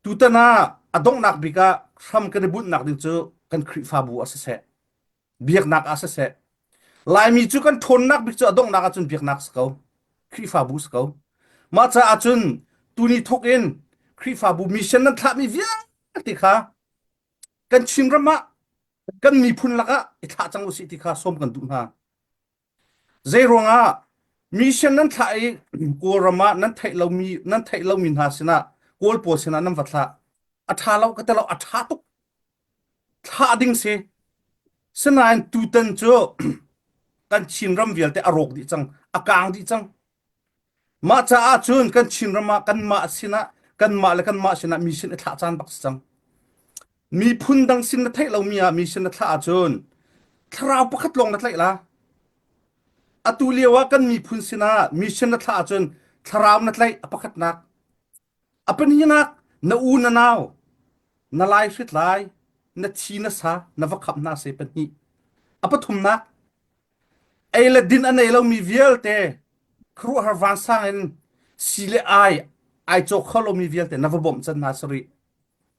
Tutan ah a donghnak bik ah hram kan i bunhnak ding cu kan Khrihfabu ah siseh, biaknak ah siseh, Laimi cu kan ṭhawnnak bik cu a donghnak ahcun biaknak si ko, Khrihfabu si ko. Mah caah cun tuni thawk in Khrihfabu mission nan thlahmi vialte kha kan Chinram ah kan miphun lakah i thlah cang usih ti kha sawm kan duh hna. Zeiruangah mission nan thlah i Kawlram ah nan theih lomi nan theih lomi hna sinah Kawl pawl sinah nan va thlah. A ṭha lo ka ti lo, a ṭha tuk. Thlah ding si. Sinain tutan cu kan Chinram vialte a rawk dih cang, a kaang dih cang. Mah caah cun kan Chinram ah kanmah sinah kanmah le kanmah sinah mi sin i thlah caan bak si cang. Miphun dang sin na theih lomi ah mi sin na thlah ahcun thlarau pakhat lawng na tlaih la. Atu lio ah kan miphun sinah mi sin na thlah ahcun thlarau na tlaih a pakhatnak. A pahnihnak na u na nau na lai hritlai na thi na sa na va khamh hna se pahnih. A pathumnak Ei le din a nei lomi vialte khuaruahhar vansang in si le ai ai cawk kho lomi vialte na va bawmh can hna sarih.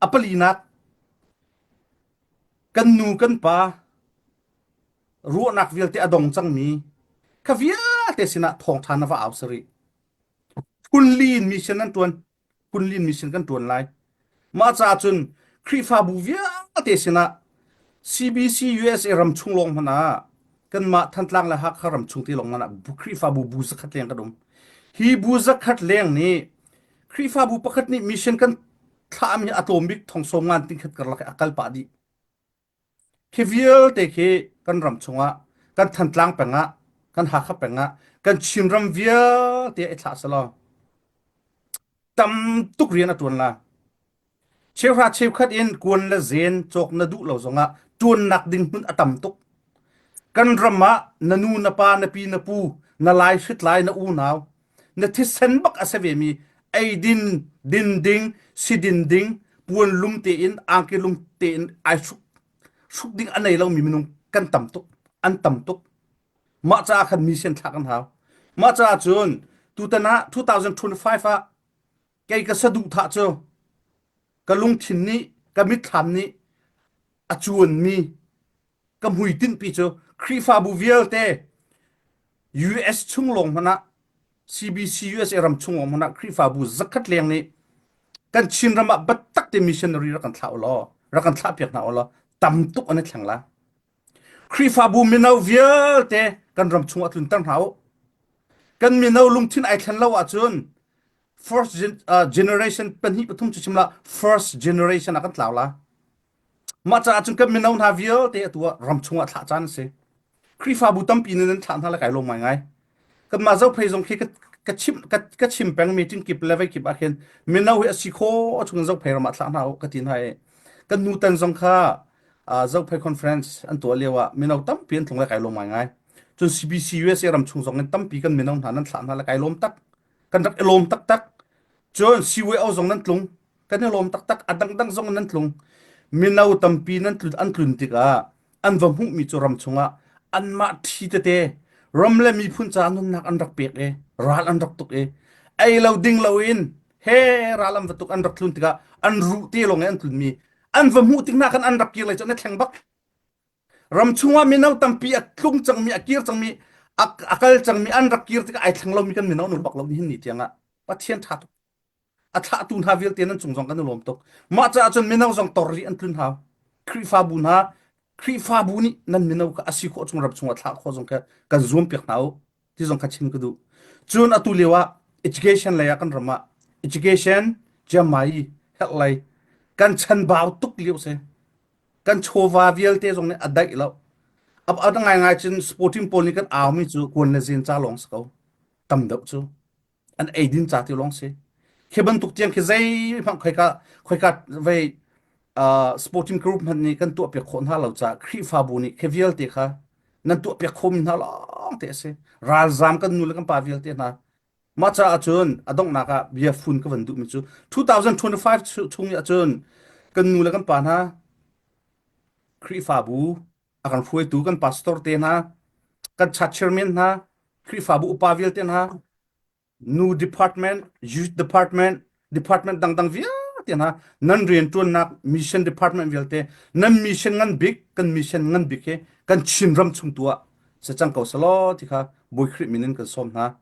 A palinak kan nu kan pa ruahnak vialte a dong cangmi kha vialte sinah thawngṭha na va au sarih. Phunli in mission nan ṭuan. Phunli in mission kan ṭuan lai. Mah caah cun Khrihfabu vialte sinah CBC USA ram chung lawng hmanh ah kanmah Thantlang le Hakha ram chung ti lawng hmanh ah Khrihfabu bu zakhat leng kan um. Hi bu zakhat leng nih Khrihfabu pakhat nih mission kan thlahmi a tlawm bik thong sawm ngan tingkhat karlak a kal pah dih. Khi vialte khi kan ram chungah, kan Thantlang peng ah, kan Hakha peng ah, kan Chinram vialte i thlah selaw tam tuk rian a ṭuan la. Cheuhra cheukhat in kuan le zen cawk na duh lo zongah ṭuannak ding hmun a tam tuk. Kan ram ah na nu na pa na pi na pu na lai hritlai na unau na thisen bak a si vemi eidin din ding sidin ding puan lum tein angki lum tein ai hruk hruk ding a nei lomi minung kan tam tuk an tam tuk mah caah khan mission thlak an hau mah caah cun tutan ah 2025 ah kei ka saduhthah cu ka lungthin nih ka mitthlam nih a cuanmi ka hmuitinhpi cu Khrihfabu vialte US chung lawng hmanh ah CBC USA ram chung lawng hmanh ah Khrihfabu zakhat leng nih kan Chinram ah biatak te missionary rak kan thlah u law rak kan thlah piak hna u law tam tuk an i thleng la. Khrihfabu mino vialte kan ram chung ah tlunter hna u. Kan mino lungthin ai thlen lo ahcun first generation pahnih pathum cu chim la first generation ah kan tlau la. Mah caah cun kan mino hna vialte atu ah ram chungah thlah caan a si. Khrihfabu tampi nih nan thlah hna le kai lawm ngaingai. Kanmah Zophei zong khi ka, ka chim ka, ka chim peng meeting kip le vei kip ah khin mino hi a si kho chung in Zophei ram ah thlah hna u ka ti hna i kan nu tan zong kha uh, Zophei conference an tuah lio ah mino tampi an tlung le kai lawm ngaingai. Cun CBC USA ram chung zong in tampi kan mino hna nan thlah hna le kai lawm tak. Kan rak i lawm taktak. Cun CYO zong nan tlung. Kan i lawm taktak. A dangdang zong nan tlung. Mino tampi nan tlun an tlun tikah an va hmuhmi cu ram chungah anmah ṭhi tete ram le miphun caah nunnak an rak pek i ral an rak tuk i ei lo ding loin he ral an va tuk an rak tlun tikah an ruh te lawng i an tlunmi an va hmuh tik hna khan an rak kir lai cu an i thleng bak. Ram chungah mino tampi a tlung cangmi a kir cangmi a, a kal cangmi an rak kir tikah ai thleng lomi kan mino nu bak lo nihin ni tiangah Pathian ṭha tuk a thlahtu hna vialte nan cung zong kan i lawm tuk mah caah cun mino zong tor rih an tlun hau Khrihfabu hna Khrihfabu nih nan mino kha a si khawh chung ram chungah thlah khawh zong kha kan zuam piak hna u ti zong kha chim ka duh cun atu lio ah education lei ah kan ram ah education chiamai herh lei kan chanbau tuk lio si kan chawva vialte zong nih a daih lo ab a ngaingai cun sporting pawl nih kan aumi cu kuan le zen ca lawng si ko tam deuh cu an eidin ca ti lawng si khi bantuk tiang khi zeihmanh khoika khoika vei uh, sporting group hmanh nih kan tuah piak khawh hna lo ca Khrihfabu nih khi vialte kha nan tuah piak khomi hna lawng te a si ralzam kan nu le kan pa vialte hna mah caah cun a donghnak ah bia fun ka van duhmi cu 2025 chung ah cun kan nu le kan pa hna Khrihfabu a kan hruaitu kan pastor te hna kan church chairman hna Khrihfabu upa vialte hna nu department youth department department dangdang vialte. vialte hna nan rianṭuannak mission department vialte nan mission ngan bik kan mission ngan bik hi kan Chin ram chung tu ah si cang ko selaw ti kha Bawi Khrih min in kan sawm hna.